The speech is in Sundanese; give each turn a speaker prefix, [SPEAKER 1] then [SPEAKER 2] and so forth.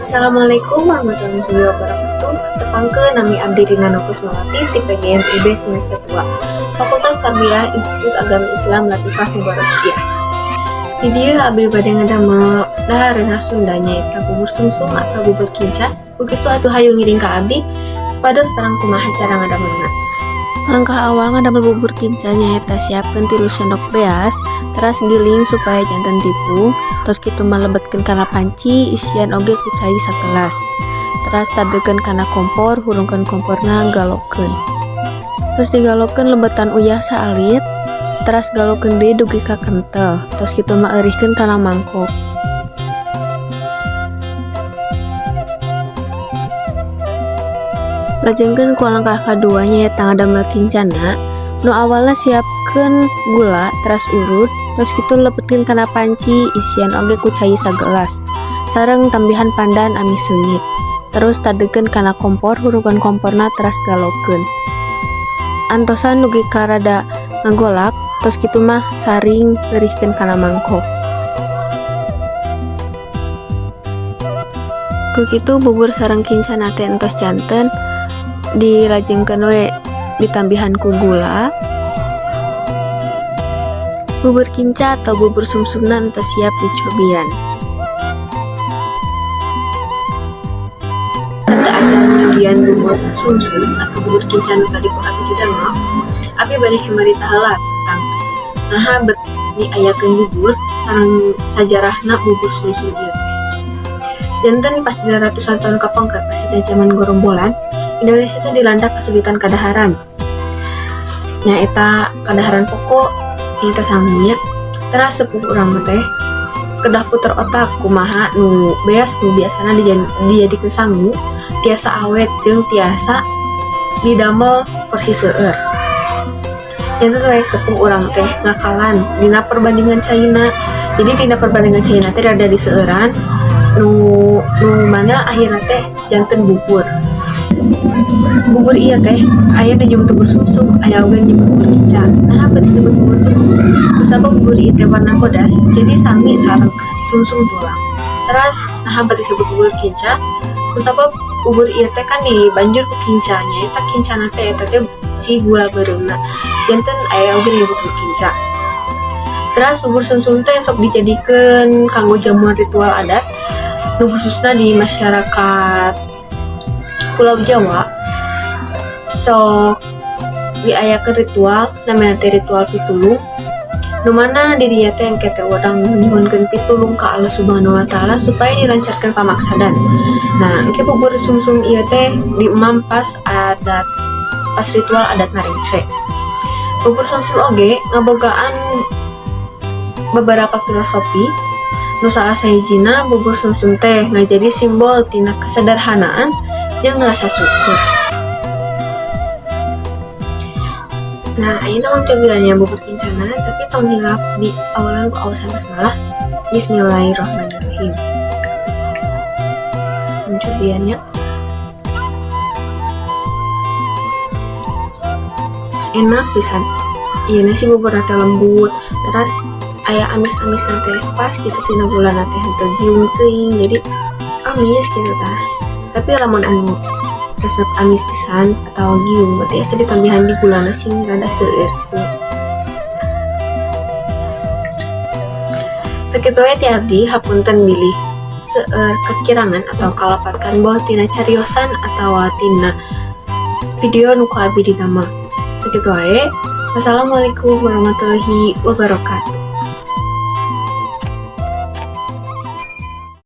[SPEAKER 1] Assalamualaikum warahmatullahi wabarakatuh. Tepangkeun, nami abdi Rina Kusmawati ti PGM IB semester 2, Fakultas Tarbiyah, Institut Agama Islam Latifah Mubarakiyah. Di dieu abdi bade ngadamel dahareun Sunda, nyaeta bubur sumsum atau bubur kinca. Begitu atuh, hayu ngiring ka abdi supados terang kumaha cara ngadamelna. Langkah awal ngadamel bubur kinca nyaeta siapkeun 3 sendok beas, teras giling supaya janten tipung. Tos kitu mah lebetkeun kana panci, isian oge ku cai sagelas. Teras tadegkeun kana kompor, hurungkeun komporna, galokeun. Tos digalokeun, lebetan uyah saalit, teras galokeun deui dugi ka kentel. Tos kitu mah eurihkeun kana mangkok. Lajengkeun ku langkah kadua, nyaeta ngadamel kincana. Nu awalna siapkeun gula, teras urut, tos kitu lebetkeun kana panci, isian oge ku cai sagelas sareng tambihan pandan ameh seungit. Terus tadegkeun kana kompor, hurungkeun komporna, teras galokeun. Antosan dugi ka rada ngagolak, tos kitu mah saring, eurihkeun kana mangkok. Ku kitu bubur sareng kincana teh entos janten. Dilajengkeun we ditambihan ku gula. Bubur kinca atau bubur sumsumna entos siap dicobian. Sateuacan nyobian bubur sumsum atau bubur kinca nu tadi ku abi didamel, abi bade nyarita heula tentang naha bet diayakeun bubur sareng sajarahna bubur sumsum ieu teh. Janten pas dina ratusan tahun kapengker, pas dina zaman gorombolan, Indonesia teh dilanda kesulitan kadaharan, nyaeta kadaharan pokok, nyaeta sangu nya. Teras sepuh urang teh kedah puter otak kumaha nu beas nu biasana dijadikeun sangu tiasa awet jeung tiasa didamel porsi seueur. Janten we sepuh urang teh ngakalan dina perbandingan caina. Jadi dina perbandingan caina teh rada diseueuran, nu nu mana akhirna teh janten bubur. Bubur ieu teh aya nu nyebut bubur sumsum, aya oge nu nyebut bubur kinca. Naha bet disebut bubur sumsum? Kusabab bubur ieu teh warna bodas, jadi sami sareng sumsum tulang. Teras naha bet disebut bubur kinca? Kusabab bubur ieu teh kan dibanjur ku kinca, nyaeta kincana teh eta teh si gula beureumna. Janten aya oge nu nyebut bubur kinca. Teras bubur sumsum teh sok dijadikeun kanggo jamuan ritual adat, nu khususna di masyarakat Pulau Jawa sok diayakeun ritual, namina teh ritual pitulung, nu mana di dinya teh engke teh urang nyuhunkeun pitulung ka Allah Subhanahu wa Ta'ala supaya dilancarkeun pamaksadan. Nah, engke bubur sumsum ieu teh diemam pas adat, pas ritual adat narengse. Bubur sumsum oge ngabogaan beberapa filosofi, nu salah sahijina bubur sumsum teh ngajadi simbol tina kesederhanaan jeung rasa syukur. Nah, ayeuna mah cobian bubur kincana, tapi tong hilap diawalan ku aosan basmalah. Bismillahirrahmanirrahim. Cobian nya. Enak pisan. Ieu si bubur teh lembut, terus aya amis-amis teh pas gitu tina gula teh, henteu giung teuing, jadi amis gitu tah. Tapi lamun anu resep amis pisan atau giung berarti asa ditambihan di gulana sing rada seueur gitu. Sakitu we ti abdi, hapunten bilih seueur kekirangan atau kalepatan boh tina cariosan atau tina video nu ku abi didamel. Sakitu wae. Wassalamualaikum warahmatullahi wabarakatuh.